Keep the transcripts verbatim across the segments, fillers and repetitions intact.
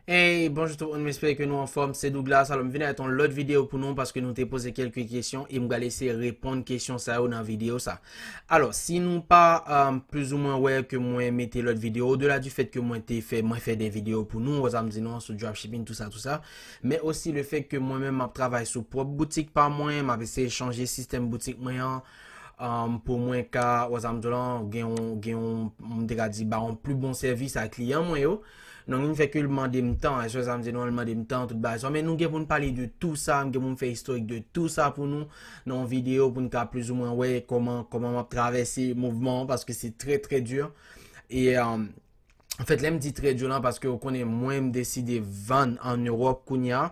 Hey, bonjou tout moun, m espere ke nou anfòm. Se Douglas. Alò, m vin avèk yon lòt videyo pou nou paske nou te poze kèlke kesyon e m pral eseye reponn kesyon sa yo nan videyo sa. Alò, si nou pa um, plizoumwen wè ke mwen mete lòt videyo, odela di fèt ke mwen te fè, mwen fè de videyo pou nou, wè sa m di nou, sou dropshipping, tout sa, tout sa, men osi le fèt ke mwen menm m ap travay sou pwòp boutik pa mwen, m ap eseye chanje sistèm boutik mwen an, um, pou mwen ka, wè sa m di w lan, gen yon, gen yon, m te ka di, ba yon pli bon sèvis a kliyan mwen yo. Donk, vin fè ke l mande m tan, èske sa m di non, l mande m tan, tout bagay sa. Men nou gen pou n pale de tou sa, m gen pou m fè istorik de tou sa pou nou, nan yon videyo pou n ka plizoumwen wè kòman, kòman m ap travèse mouvman an, paske se trè, trè di. E, um, anfèt, lè m di trè di lan, paske ou konnen mwen, m deside vann ann Ewòp kounye a.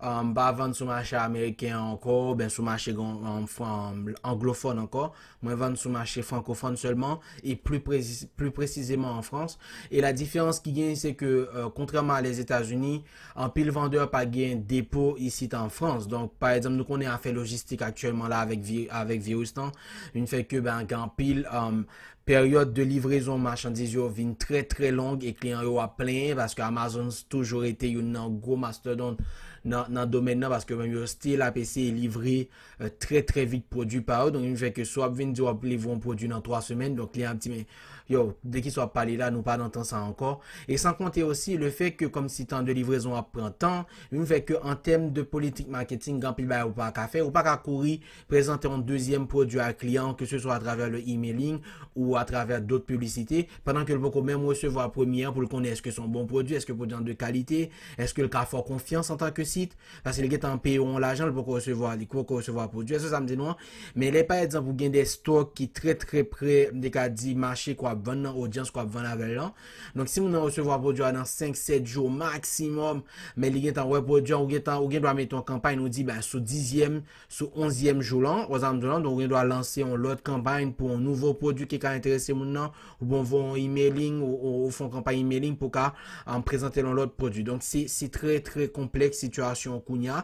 Uh, m pa vann sou mache ameriken an ankò, oubyen sou mache anglofòn ankò. Mwen vann sou mache frankofòn sèlman, e pli presi-, pli presizeman an Frans. E la diferans ki genyen, se ke, uh, kontrèman a Lèzetazini, anpil vandè pa gen depo isit an Frans. Donk, pa egzanp, nou konnen afè lojistik aktyèlman la avèk vi-, avèk viris lan, vin fè ke, ben, gen anpil, um, peryòd de livrezon machandiz yo vin trè, trè long e kliyan yo ap plenyen paske Amazon toujou rete youn nan gwo mastodon nan, nan domèn nan paske menm yo still ap eseye livre, euh, trè, trè vit pwodui pa yo. Donk, vin fè ke si w ap vin di w ap livre yon pwodui nan twa semèn, donk kliyan ap di, men, yo, de ki sa w ap pale la, nou pa nan tan sa ankò. E san konte osi le fèt ke kòmsi tan de livrezon ap pran tan, vin fè ke an tèm de politik maketing, gen anpil bagay ou pa ka fè, ou pa ka kouri prezante yon dezyèm pwodui a kliyan, ke se swa atravè le emailing ou atravè dòt piblisite, pandan ke l poko menm resevwa premye an pou l konnen èske se yon bon pwodui, èske pwodui an de kalite, èske l ka fè w konfyans antanke sit, paske l gentan peye w yon lajan, l poko resevwa, li poko resevwa pwodui. Èske sa m di nou an? Men lè, pa egzanp, ou gen de stòk ki trè, trè pre, m te ka di, mache ke w ap vann nan, odyans ke w ap vann avè l lan. Donk, si moun nan resevwa pwodui a nan senk, sèt jou maksimòm, men li gentan wè pwodui an, ou gentan, ou gen dwa mete yon kanpay, nou di, ben, sou dizyèm, sou onzyèm jou lan, wè sa m di w lan, donk ou gen dwa lanse yon lòt kanpay pou yon nouvo pwodui ki ka enterese moun nan, oubyen voye yon emailing, ou, ou, ou fè yon kanpay emailing pou ka, um, prezante l yon lòt pwodui. Donk, se, se trè, trè konplèks sitiyasyon kounye a.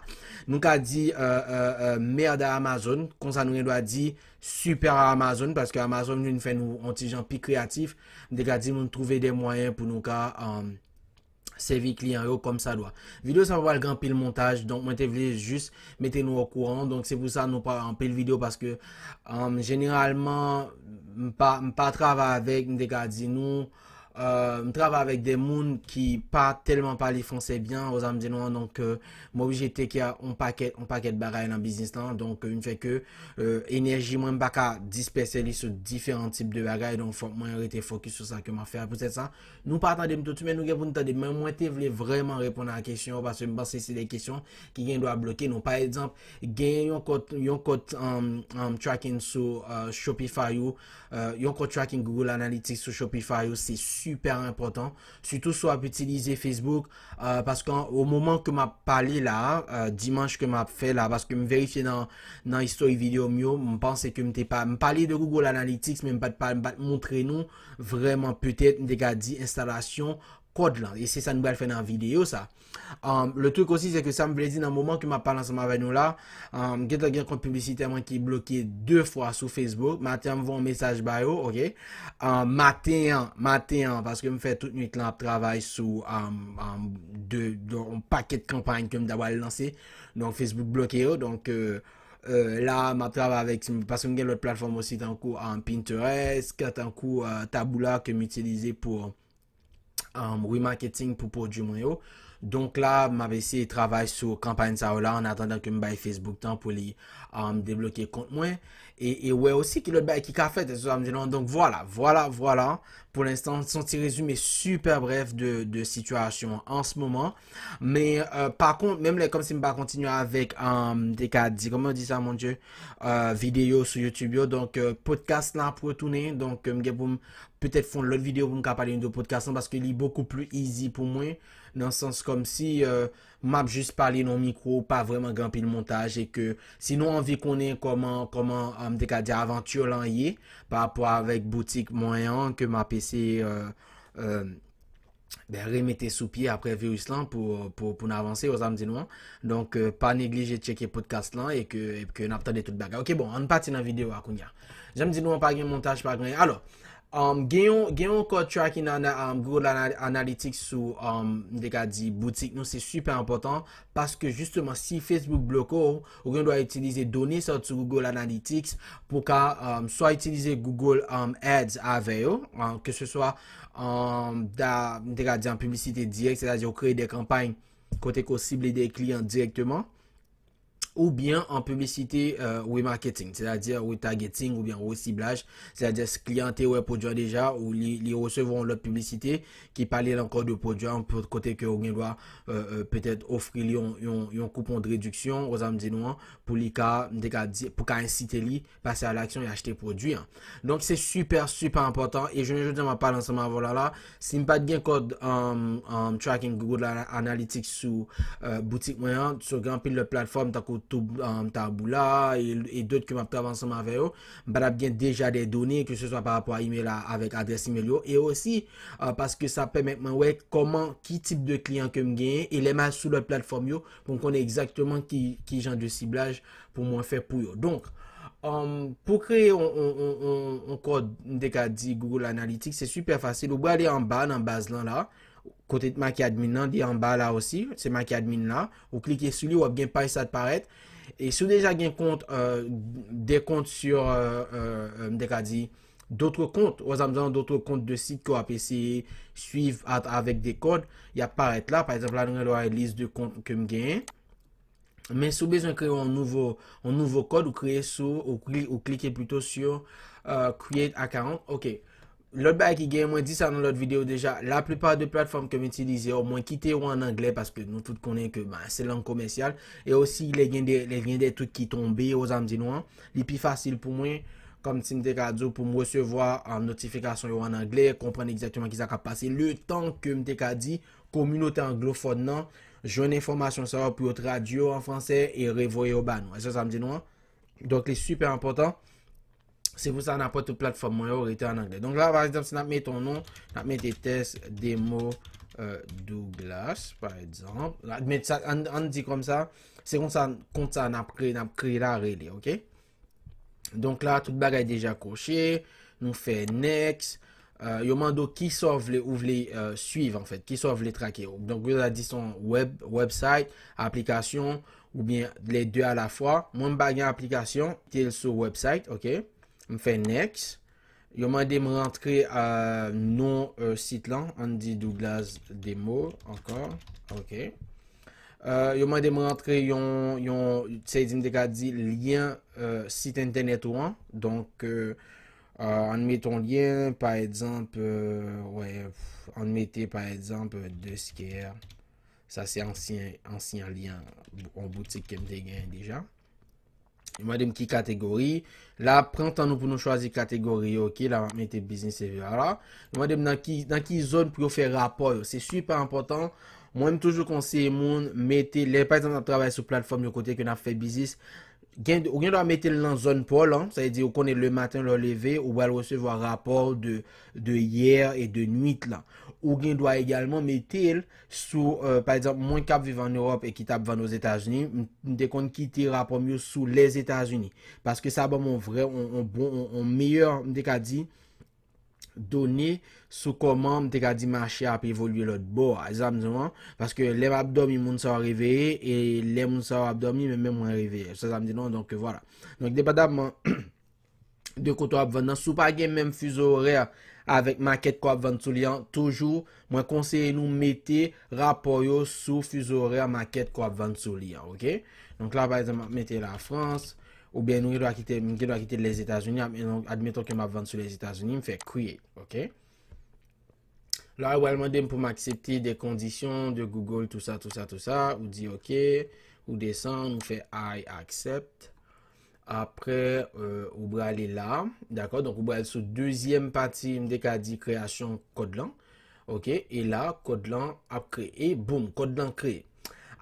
Nou ka di, euh, euh, euh, mèd a Amazon, konsa nou gen dwa di, super a Amazon, paske Amazon vin fè nou yon ti jan pi kreyatif. M te ka di moun twouve de mwayen pou nou ka, um, sèvi kliyan yo kòm sa dwa. Videyo sa pa pral gen anpil montaj, donk mwen te vle jis mete nou okouran. Donk se pou sa nou pa anpil videyo paske, um, jeneralman, m pa, m pa travay avèk, m te ka di nou, euh, m travay avèk de moun ki pa tèlman pale fransè byen, wè sa m di nou an, donk, euh, m oblije take care yon pakèt, yon pakèt bagay nan biznis lan. Donk, euh, vin fè ke, euh, enèji mwen, m pa ka dispèse li sou diferan tip de bagay. Donk, fòk mwen rete fokis sou sa ke m ap fè a. Poutèt sa, nou pa tande m tout, men nou gen pou n tande m. Men mwen te vle vrèman reponn a kesyon yo, paske m panse se de kesyon ki gen dwa bloke nou. Pa egzanp, gen yon kont, yon kont, um, um, tracking sou, euh, Shopify ou, euh, yon kont tracking Google Analytics sou Shopify ou, se sipè enpòtan. Sitou si w ap itilize Facebook, euh, paske an, o moman ke m ap pale la, euh, dimanch ke m ap fè la, paske m verifye nan, nan istorik videyo m yo, m panse ke m te pa, m pale de Google Analytics, men m pa t pa, m pa t montre nou vrèman, petèt, m te ka di enstalasyon kòd lan. E se sa nou pral fè nan videyo sa. Um, le truc aussi, c'est que sa m vle di nan moman ke m ap pale ansanm avè nou la, um, gentan gen kont piblisitè mwen ki bloke de fwa sou Facebook. Maten an, m voye yon mesaj ba yo, ok? Um, maten an, maten an, paske m fè tout nwit lan ap travay sou, um, um, de, de, yon pakèt kanpay ke m ta pral lanse. Donk, Facebook bloke yo. Donk, euh, euh, la, m ap travay avèk, paske m gen lòt platfòm osi, tankou, um, Pinterest, tankou, euh, Taboola ke m itilize pou um, remarketing pou pwodui mwen yo. Donk la, m ap eseye travay sou kanpay sa yo la, an atandan ke m bay Facebook tan pou li, um, debloke kont mwen. E, e wè osi ki lòt bagay ki ka fèt, se sa m di nou. Donk, vwala, vwala, vwala. Pou lenstan, se yon ti rezime sipè brèf de, de sitiyasyon an an se moman. Men, euh, pa kont, menm lè kòmsi m pa kontinye avèk, um, te ka di, kòman yo di sa, mon Dieu? Euh, videyo sou YouTube yo. Donk, euh, podcast lan ap retounen. Donk, euh, m gen pou m petèt fè yon lòt videyo pou m ka pale de podcast lan, paske li bokou pli easy pou mwen, nan sans kòmsi, euh, m ap jis pale nan mikwo, pa vrèman gen anpil montaj, e ke si nou anvi konnen kòman, kòman, euh, m te ka di avanti lan ye, pa rapò avèk boutik mwen an, ke m ap eseye, euh, euh, ben, remete sou pye apre viris lan pou, pou, pou n avanse, wè sa m di nou an. Donk, euh, pa neglije tcheke podcast lan e ke, e ke n ap tande tout bagay. Ok, bon, ann pati nan videyo a kounye a. Jan m di nou an, pa gen montaj, pa gen anyen. Alò, Um, gen yon, gen yon kòd tracking ana, um, Google Ana- Analytics sou, um, m te ka di, boutik nou, se sipè enpòtan, paske jisteman, si Facebook bloke w, ou gen dwa itilize done sa sou Google Analytics pou ka, um, swa itilize Google, um, Ads avè yo, um, ke se swa, um, da, m te ka di an piblisite dirèk, sètadi ou kreye de kanpay kote ke w sible de kliyan dirèkteman, oubyen an piblisite, euh, remarketing, sètadi retargeting oubyen resiblaj, sètadi si kliyan te wè pwodui an deja, ou li, li resevwa yon lòt piblisite ki pale l ankò de pwodui an, pou kote ke ou gen dwa, euh, euh, petèt ofri li yon, yon, yon koupon de rediksyon, ou sa m di nou an, pou li ka, m te ka di, pou ka ensite li pase a laksyon e achte pwodui an. Donk, se sipè, sipè enpòtan. E jounen jodi a, m ap pale ansanm avè w la, la. Si m pa t gen kòd, um, um, tracking Google Ana- Analytics sou, euh, boutik mwen an, sou gen anpil lòt platfòm, tankou Tab- um, Taboola e, e dòt ke m ap travay ansanm avè yo, m pa t ap gen deja de done, ke se swa pa rapò a email la avèk adrès email yo, e osi, euh, paske sa pèmèt mwen wè kòman, ki tip de kliyan ke m genyen, e lè m al sou lòt platfòm yo, pou m konnen egzakteman ki, ki jan de siblaj pou mwen fè pou yo. Donk, um, pou kreye yon, yon, yon, yon, yon kòd, m te ka di Google Analytics, se sipè fasil. Ou prale anba nan baz lan la, kote t make admin nan, li anba la osi, se make admin la. Ou klike sou li, w ap gen paj sa t parèt. E si w deja gen kont, euh, de kont sur, euh, euh, euh, m te ka di, d'autres comptes, ou sa m di an, d'autres comptes de sit ke w ap eseye swiv at- avèk de kòd, y ap parèt la. Pa egzanp, la, nou gen dwa lis de kont ke m genyen. Men si w bezwen kreye yon nouvo, yon nouvo kòd, ou kreye sou, ou, kli, ou klike plito sur, euh, create account. Ok. Lòt bagay ki gen, mwen di sa nan lòt videyo deja, laplipa de platfòm ke m itilize yo, mwen kite yo an anglè paske nou tout konnen ke, ben, se lang komèsyal. E osi, lè gen de, lè gen de twit ki tonbe, ou sa m di nou an, li pi fasil pou mwen, kòm si m te ka di w, pou m resevwa, um, notifikasyon yo an anglè, konprann egzakteman kisa k ap pase, letan ke m te ka di kominote anglofòn nan jwenn enfòmasyon sa yo pou yo tradui yo an fransè e revoye yo ba nou. Èske sa m di nou an? Donk, li sipè enpòtan. Se pou sa, nenpòt tout platfòm mwen yo rete an anglè. Donk la, pa egzanp, si n ap mete yon non, n ap mete test demo, euh, Douglas, pa egzanp. Admet sa, ann, ann di kòm sa, se konsa, kont sa n ap kreye, n ap kreye la, rele, ok? Donk la, tout bagay deja koche, nou fè next. Euh, yo mande w kisa w vle, ou vle, euh, swiv, anfèt, kisa w vle trake. Donk, yo ta di se yon web, website, aplikasyon, oubyen les deux à la fois. Mwen, m pa gen aplikasyon, kite l sou website, ok. M fè next. Yo mande m rantre, euh, non, euh, sit lan, ann di Douglas Demo ankò, ok. Euh, yo mande m rantre yon, yon, se di m te ka di lyen, euh, sit entènèt ou an. Donk, euh, euh, ann met yon lyen, pa egzanp, euh, wè, ann mete, pa egzanp, euh, Desker. Sa se ansyen, ansyen lyen, yon boutik ke m te genyen deja. Yo mande m ki kategori. La, pran tan nou pou nou chwazi kategori yo, ok? La, m ap mete business et V A la. Yo mande m nan ki, nan ki zòn pou yo fè rapò yo. Se sipè enpòtan. Mwen, m toujou konseye moun mete, lè, pa egzanp, n ap travay sou platfòm yo kote ke n ap fè biznis, gen, ou gen dwa mete l nan zòn pa w lan, sa vle di ou konnen le maten lè w leve, ou pral resevwa rapò de, de yè e de nwit lan. Ou gen dwa egalman mete l sou, euh, pa egzanp, mwen k ap viv ann Ewòp e ki t ap vann Ozetazini, m, m te konn kite rapò m yo sou Lèzetazini. Paske sa ban m yon vrè, yon, yon bon, yon, yon meyè, m te ka di, done sou kòman m te ka di mache a ap evolye lòt bò a. Sa m di w an, paske lè m ap dòmi, moun sa yo reveye, e lè moun sa yo ap dòmi, men, men mwen reveye. Se sa m di nou an, donk, vwala. Donk, depandaman de kote w ap vann nan, si w pa gen menm fizo orè avèk makèt ke w ap vann sou li an, toujou, mwen konseye nou mete rapò yo sou fizo orè makèt ke w ap vann sou li an, ok? Donk la, pa egzanp, m ap mete Lafrans, oubyen nou gen dwa kite, m gen dwa kite Lèzetazini, admeton, admeton ke m ap vann sou Lèzetazini, m fè create, ok? La, yo pral mande m pou m aksepte de kondisyon de Google, tou sa, tou sa, tou sa. Ou di ok, ou desann, ou fè I accept. Apre, euh, ou prale la, dakò? Donk, ou pral sou dezyèm pati, m te ka di kreyasyon kòd lan. Ok, e la, kòd lan ap kreye. E boum, kòd lan kreye.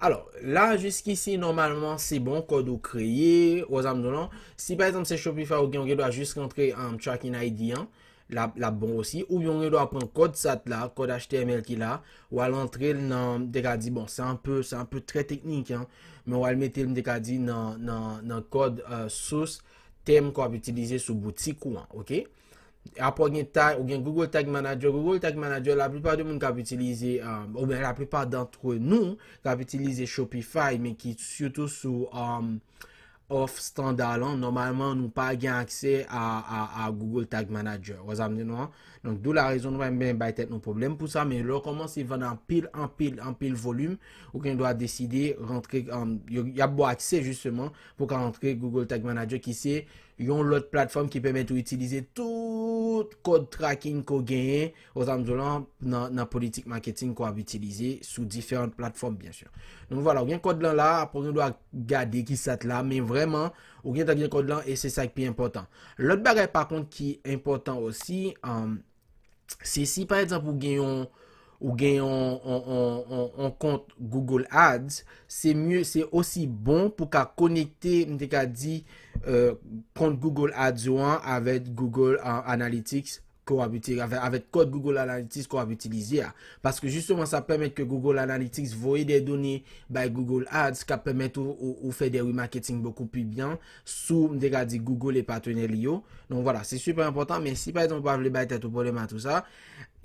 Alò, la, jiskisi, nòmalman, se bon, kòd ou kreye, ou sa m di w lan. Si, pa egzanp, se Shopify ou gen, ou gen dwa jis rantre, um, tracking I D an, l ap, l ap bon osi. Oubyen ou gen dwa pran kòd sat la, kòd H T M L ki la, w al antre l nan, m te ka di, bon, se un peu, se un peu trè teknik, hein, men w al mete l, m te ka di, nan, nan, nan kòd, euh, sous, tèm ke w ap itilize sou boutik ou an, ok? Apre w gen tag, ou gen Google Tag Manager. Google Tag Manager, laplipa de moun k ap itilize, um, oubyen laplipa dantre nou k ap itilize Shopify, men ki sitou sou um, off standard lan, nòmalman nou pa gen aksè a, a, a Google Tag Manager. Ou wè sa m di nou an? Donk, d'où la raison nou pa menm bay tèt nou pwoblèm pou sa, men lè w kòmanse vann anpil, anpil, anpil volim, ou gen dwa deside rantre, um, yo, y ap ba w aksè jisteman pou w ka rantre Google Tag Manager ki se yon lòt platfòm ki pèmèt ou itilize tout kòd tracking ke w genyen, ou sa m di w lan, nan, nan politik marketing ke w ap itilize sou diferan platfòm, byen si. Donk vwala, ou gen kòd lan la, apre ou gen dwa gade ki sa t la, men vrèman, ou gen tan gen kòd lan e se sa ki pi enpòtan. Lòt bagay pa kont ki enpòtan osi, um, se si pa egzanp ou gen yon ou gen yon, yon, yon, yon, yon kont Google Ads, se mye, se osi bon pou ka konekte, m te ka di, euh, kont Google Ads ou an avèk Google uh, Analytics ke w ap itilize, avèk, avèk kòd Google Analytics ke w ap itilize a. Paske jisteman, sa pèmèt ke Google Analytics voye de done bay Google Ads k ap pèmèt ou, ou, ou fè de remarketing bokou pi byen sou, m te ka di, Google e patnè li yo. Donk vwala, se sipè enpòtan, men si pa egzanp ou pa vle bay tèt ou pwoblèm a tou sa,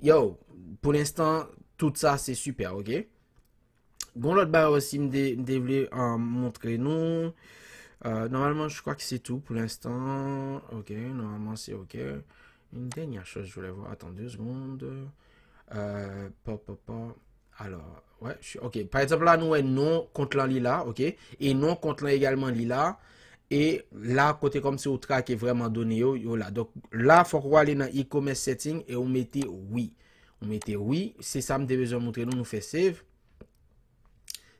yo, pou lenstan, tout sa se sipè, oke? Gon lòt bagay osi m te, m te vle euh, montre nou. Euh, normalman, je crois que c'est tout pour l'instant. Ok, normalman se ok. Une dernière chose, je voulais voir. Attends deux secondes. Euh, pa, pa, pa. Alors, ouais, je suis, ok. Pa egzanp, la, nou wè non kont lan li la, ok? E non kont lan egalman li la. E la, kote kòmsi ou trake vrèman done yo, yo la. Donk, la, fòk ou ale nan e-commerce setting e ou mete wi. Ou mete wi. Se sa m te bezwen montre nou, nou fè save.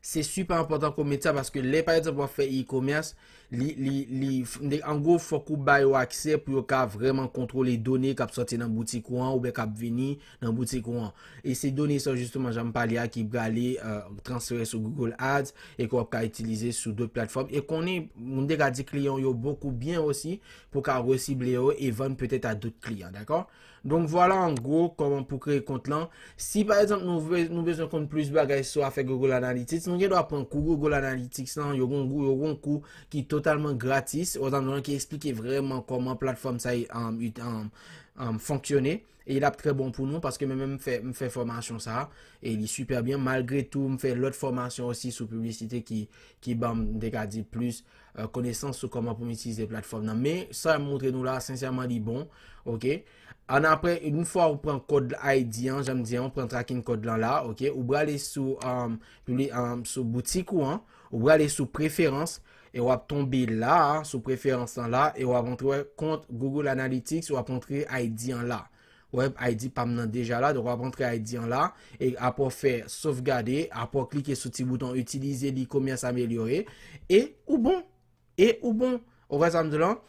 Se sipè enpòtan ke w met sa, paske lè, pa egzanp, w ap fè e-commerce, li, li, li, an gwo, fòk ou ba yo aksè pou yo ka vrèman kontwole done k ap sòti nan boutik ou an oubyen k ap vini nan boutik ou an. E se done sa, jisteman, jan m pale a, ki prale euh, transfere sou Google Ads e ke w ap ka itilize sou dòt platfòm. E konnen, m te ka di kliyan yo bokou byen osi pou ka resible yo e vann petèt a dòt kliyan, dakò? Donk, vwala an gwo kòman pou kreye kont lan. Si pa egzanp nou, ve- nou bezwen konn plis bagay sou afè Google Analytics, nou gen dwa pran kou Google Analytics lan, yo gon, yo gon kou ki totalman gratis, ou sa m di w lan, ki eksplike vrèman kòman platfòm sa a um, ut- um, um, fonksyone. E l ap trè bon pou nou, paske mwen menm m fè, m fè fòmasyon sa a, e li sipè byen. Malgre tou, m fè lòt fòmasyon osi sou piblisite ki, ki ban m, m te ka di, plis euh, konesans sou kòman pou m itilize platfòm nan. Men, sa m montre nou la, sensèman, li bon. Ok? An apre, yon fwa ou pran kòd I D an, jan m di an, ou pran tracking kòd lan la, ok? Ou prale sou, um, pibli- um, sou boutik ou an, ou prale sou preferans, e w ap tonbe la, sou preferans lan la, e w ap antre kont Google Analytics, w ap antre I D an la. Ou wè, I D pa m nan deja la, donk w ap antre I D an la, e apre w fè sovgade, apre w klike sou ti bouton itilize li, komès amelyore, e ou bon. E ou bon. Ou wè sa m di w lan?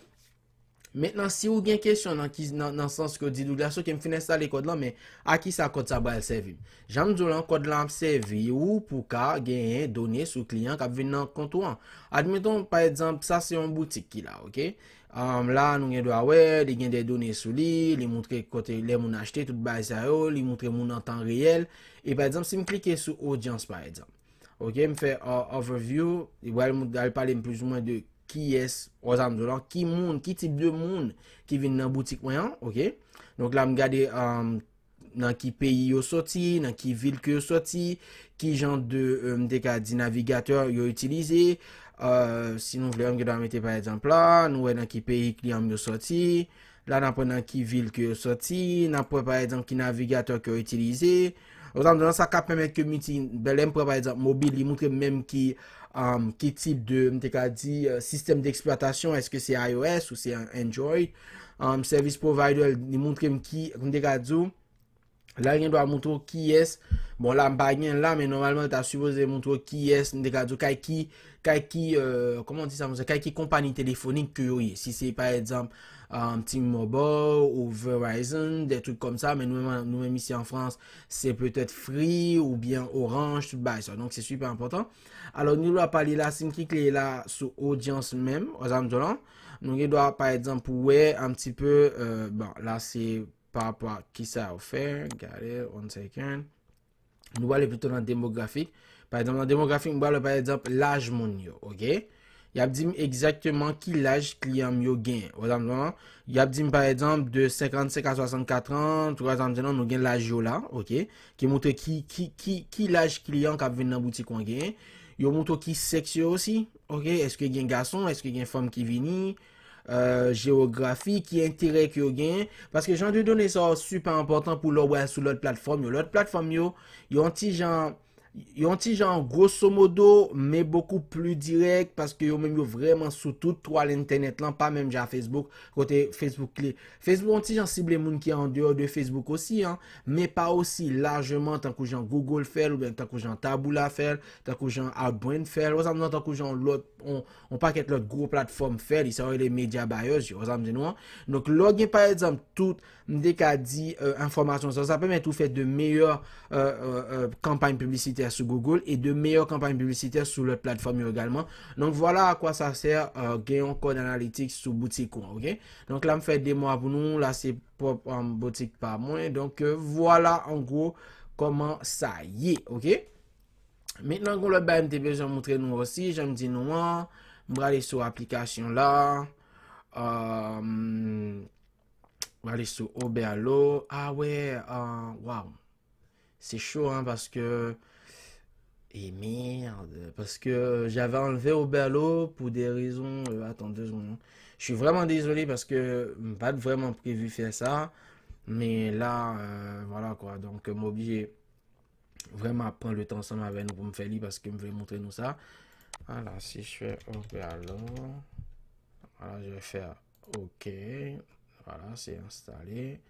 Mentnan, si ou gen kesyon nan, ki, nan, nan sans ke w di Douglas, ok, m fin enstale kòd lan, men a ki sa kòd sa pral sèvi m? Jan m di w lan, kòd lan ap sèvi ou pou ka genyen done sou kliyan k ap vin nan kont ou an. Admeton, pa egzanp, sa se yon boutik ki la, ok? Um, la, nou gen dwa wè, li gen de done sou li, li montre kote lè moun achte, tout bagay sa yo, li montre moun an tan reyèl. E pa egzanp, si m klike sou odyans, pa egzanp, ok, m fè uh, overview, li pral mont- al pale m plizoumwen de kiyès, ou sa m di w lan, ki moun, ki tip de moun ki vin nan boutik mwen an, ok? Donk la, m gade um, nan ki peyi yo soti, nan ki vil ke yo soti, ki jan de, euh, m te ka di, navigatè yo itilize. Euh, si nou vle, m gen dwa mete pa egzanp la, nou wè nan ki peyi kliyan m yo soti. La, n ap wè nan ki vil ke yo soti, n ap wè pa egzanp ki navigatè ke yo itilize. Ou sa m di w lan, sa ka pèmèt ke m itilize, lè m pran pa egzanp mobil, li montre m menm ki, um, ki tip de, m te ka di, euh, sistèm deksplwatasyon, èske se I O S ou se Android. Um, service provider, li montre m ki, m te ka di w, la, gen dwa montre w kiyès. Bon, la, m pa gen l la, men nòmalman, l ta sipoze montre w kiyès, m te ka di w kay ki, kay ki, euh, kòman di sa, kay ki konpayi telefonik ke yo ye. Si se, pa egzanp, um, T-Mobile ou Verizon, de trik kòmsa, men nou menm, nou menm isi an Frans, se petèt Free oubyen Orange, tout bagay sa. Donk, se sipè enpòtan. Alò, nou dwa pale la, si m klike la sou odyans menm, ou sa m di w lan, nou gen dwa, pa egzanp, wè un petit peu, euh, bon, la, se pa rapò a kisa yo fè, gade, one second. Nou prale plito nan demografik. Pa egzanp, nan demografik, m prale, pa egzanp, laj moun yo, ok? y ap di m egzakteman ki laj kliyan m yo gen. Ou konprann? Y ap di m, pa egzanp, de senkannsenk a swasannkat an, ou konprann, nou gen laj yo la, ok? Ki montre ki, ki, ki, ki laj kliyan k ap vin nan boutik ou an gen. Yo montre ki sèks yo osi, ok? Èske gen gason, èske gen fanm ki vini, euh, jewografi, ki enterè ke yo gen. Paske jan de done sa yo sipè enpòtan pou lè w al sou lòt platfòm yo. Lòt platfòm yo, yon ti jan, yon ti jan grosso modo, men bokou pli dirèk, paske yo menm yo vrèman sou tout twal entènèt lan, pa menm jan Facebook, kote Facebook li. Facebook yon ti jan sible moun ki andeyò de Facebook osi, an, men pa osi lajman tankou jan Google fè l, oubyen tankou jan Taboola fè l, tankou jan Outbrain fè l, ou sa m nan tankou jan lòt, on, on pakèt lòt gwo platfòm fè li, sa yo rele media buyers yo, ou sa m di nou an. Donk, lè w gen, pa egzanp, tout, m te ka di, euh, enfòmasyon sa, sa pèmèt ou fè de meyè, euh, euh, euh, kanpay piblisitè sou Google e de meyè kanpay piblisitè sou lòt platfòm yo egalman. Donk, vwala a kwa sa sè, euh, gen yon kòd analitik sou boutik ou an, ok? Donk, la, m fè de mwa pou nou, la, se pwòp, um, boutik pa mwen. Donk, euh, vwala, an gwo, kòman sa ye, ok? Mentnan, gen lòt bagay m te bezwen montre nou osi, jan m di nou an, m prale sou aplikasyon la, euh, m prale sou Oberlo, ah ouais, euh, waw, se cho, hein, paske, e merde, paske j'avais enlevé Oberlo pour des raisons, euh, attends deux secondes, hein. Je suis vraiment désolé paske m pa t vrèman previ fè sa, men la, euh, voilà quoi, donc, euh, m oblije vrèman ap pran le tan ansanm avè nou pou m fè li paske m vle montre nou sa. Voilà, si je fais Oberlo, voilà, je vais faire OK. Voilà, c'est installé.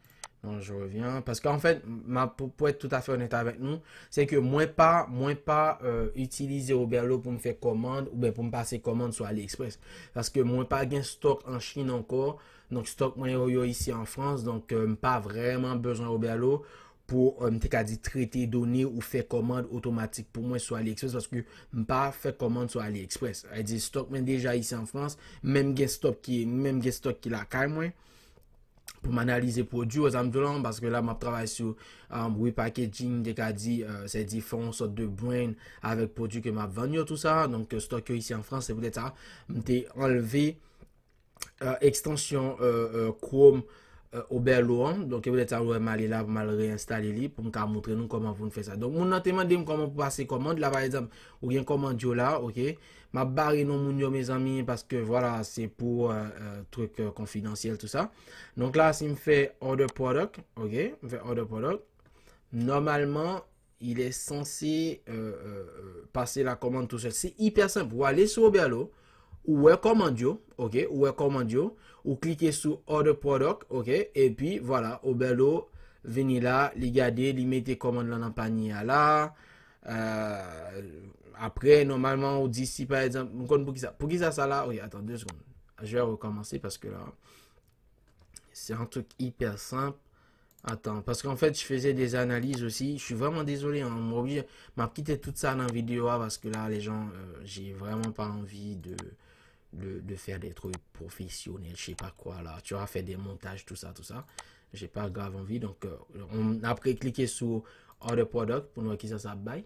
Donc, je reviens. Paske an fèt, m ap, pou, pou être tout à fait honnête avec nou, se ke mwen pa, mwen pa, euh, itilize Oberlo pou m fè kòmand oubyen pou m pase kòmand sou AliExpress. Paske mwen pa gen stòk an Chin ankò. Donk, stòk mwen yo, yo isi an Frans. Donk, euh, m pa vrèman bezwen Oberlo pou, euh, m te ka di, trete done ou fè kòmand otomatik pou mwen sou AliExpress, paske m pa fè kòmand sou AliExpress. Sa vle di, stòk mwen deja isi an Frans, menm gen stòk ki, menm gen stòk ki lakay mwen pou m analize pwodui, ou sa m di w lan, paske la, m ap travay sou, um, repackaging, m te ka di, euh, sa vle di, fè yon sòt de brand avèk pwodui ke m ap vann yo, tou sa. Donk, euh, stòk yo isi an Frans, se poutèt sa, m te anlve euh, ekstansyon, euh, euh, Chrome, euh, Oberlo an. Donk, se poutèt sa, w wè m ale la pou m al reenstale li, pou m ka montre nou kòman pou n fè sa. Donk, moun nan te mande m kòman pou pase kòmand la, pa egzanp, ou gen kòmand yo la, ok? M ap bare non moun yo, mezanmi, paske, vwala, se pou, euh, euh, truc, euh, confidentiel, tout ça. Donk la, si m fè order product, ok? M fè order product. Nòmalman, il est censé, euh, euh, euh, passer la commande tout seul. Se ipè senp. Ou ale sou Oberlo, ou wè kòmand yo, ok, ou wè kòmand yo, ou klike sou order product, ok, epi vwala, Oberlo vini la, li gade, li mete kòmand lan nan panye a la. Euh, apre, nòmalman, ou di si, pa egzanp, m konn poukisa, poukisa sa la, ok, attends deux secondes. Je vais recommencer parce que là, c'est un truc hyper simple. Attends, parce qu'en fait, je faisais des analyses aussi. Je suis vraiment désolé, hein, m oblije, m ap kite tout sa nan videyo a parce que là, les gens, euh, j'ai vraiment pas envie de, de, de faire des trucs professionnels, je sais pas quoi là. Tu vois, faire des montages, tout ça, tout ça. J'ai pas grave envie. Donc, euh, on, apre, klike sou order product pou nou wè kisa sa ap bay.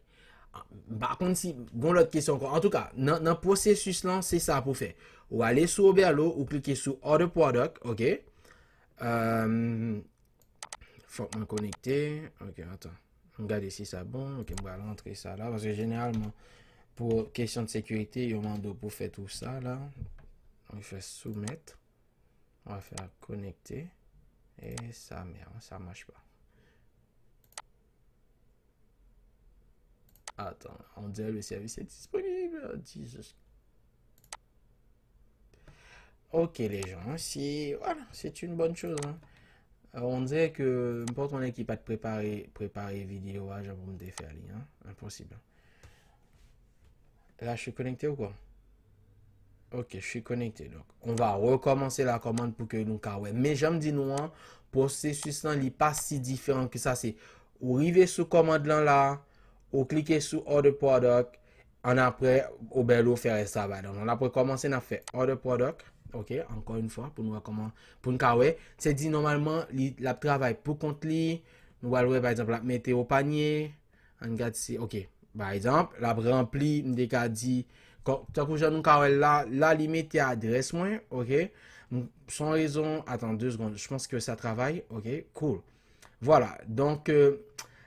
M pa konn si gon lòt kesyon ankò. Antouka, nan, nan pwosesis lan, se sa pou fè. Ou ale sou Oberlo, ou klike sou order product, ok? Euh, fòk mwen konekte. Ok, atan. M gade si sa bon. Ok, m pral rantre sa la. Paske jeneralman, pou kesyon de sekirite, yo mande w pou fè tou sa la. Mwen fè soumettre. On va faire connecter. Et ça, merde, ça marche pas. Attends, on dirait le service est disponible. Jesus. Ok, les gens, hein, c'est, voilà, c'est une bonne chose, hein. Euh, on dirait que, m pa konnen ki pa t prepare, prepare videyo a, jan pou m te fè li, hein. Impossible. Là, je suis connecté ou quoi? Ok, je suis connecté. Donc, on va recommencer la commande pou ke nou ka wè. Men jan m di nou an, pwosesis lan, li pa si diferan ke sa. Se, ou rive sou kòmand lan la, ou klike sou order product, an apre, Oberlo fè rès travay. Donk, n ap rekòmanse, n ap fè order product. Ok, ankò yon fwa, pou nou wè kòman, pou n ka wè. Se di, nòmalman, li, l ap travay pou kont li. Nou pral wè, pa egzanp, l ap mete o panye. Ann gad si, ok. Pa egzanp, l ap ranpli, m te ka di, Tankou jan nou ka wè la, la li mete adrès mwen, ok. Se yon rezon, attends deux secondes, je pense que ça travaille, ok, cool. Vwala, donk, euh,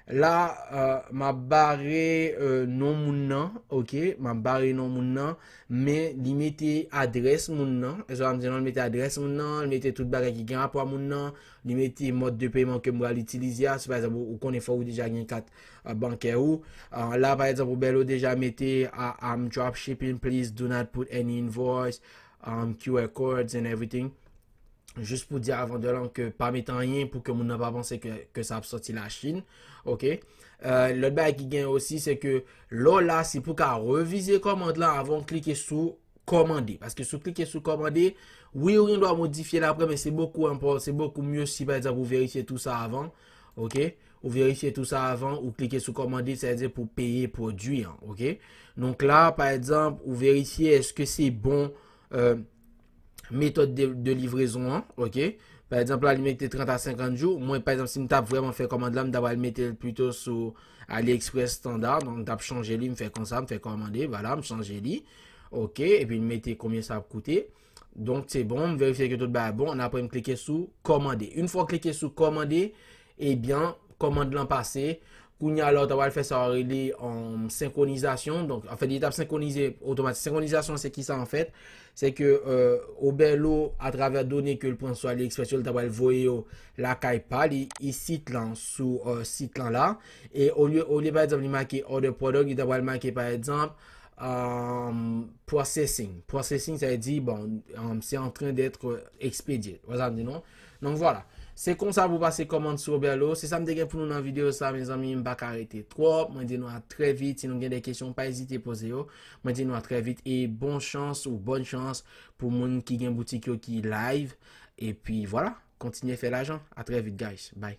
la, euh, m ap bare, euh, non moun nan, ok, m ap bare non moun nan, men li mete adrès moun nan, e sa m di non, li mete adrès moun nan, li mete tout bagay ki gen rapò a moun nan, li mete mòd de peman ke m pral itilize a, si pa egzanp ou, ou konnen fò ou deja gen kat, euh, bankè ou. Euh, la, pa egzanp, ou bèl ou deja mete, ah, I'm drop shipping, please do not put any invoice, um, Q R codes and everything. Jis pou di a vandè lan ke pa mete anyen pou ke moun nan pa panse ke, ke sa ap sòti Lachin. Ok. Euh, lòt bagay ki gen osi, se ke lè w la, se pou ka revize kòmand lan avan w klike sou kòmande. Paske si w klike sou kòmande, wi, ou gen dwa modifye l apre, men se bokou enpò-, se bokou mye si, pa egzanp, ou verifye tou sa avan. Ok. Ou verifye tou sa avan, ou klike sou kòmande, sa vle di pou peye pwodui an. Ok. Donk la, pa egzanp, ou verifye èske se bon, euh, metòd de, de livrezon an, ok? Pa egzanp, la, li mete trant a senkant jou. Mwen, pa egzanp, si m t ap vrèman fè kòmand la, m ta pral mete l pito sou AliExpress standard. Donk, m t ap chanje li, m fè konsa, m fè kòmande, vwala, m chanje li. Ok, epi m mete konbyen sa ap koute. Donk, se bon, m verifye ke tout bagay bon, apre m klike sou kòmande. Yon fwa w klike sou kòmande, ebyen, kòmand lan pase. Kounye a la, ou ta pral fè sa yo rele, um, senkronizasyon. Donk, anfèt, li t ap senkronize otomatik. Senkronizasyon, se ki sa, anfèt? Se ke, euh, Oberlo, atravè done ke l pran sou AliExpress yo, li ta pral voye yo lakay pa li, isit lan, sou, euh, sit lan la. E olye, olye, pa egzanp, li make order product, li ta pral make, pa egzanp, um, processing. Processing, sa vle di, bon, um, c'est en train d'être expédié. Ou sa di non? Donk, vwala. Se konsa pou pase kòmand sou Oberlo. Se sa m te gen pou nou nan videyo sa, mezanmi. M pa ka rete twòp. Mwen di nou a trè vit. Si nou gen de kesyon, pa ezite poze yo. Mwen di nou a trè vit. E bon chans ou bòn chans pou moun ki gen boutik yo ki live. Epi, vwala. Kontinye fè lajan. A trè vit, guys. Bye.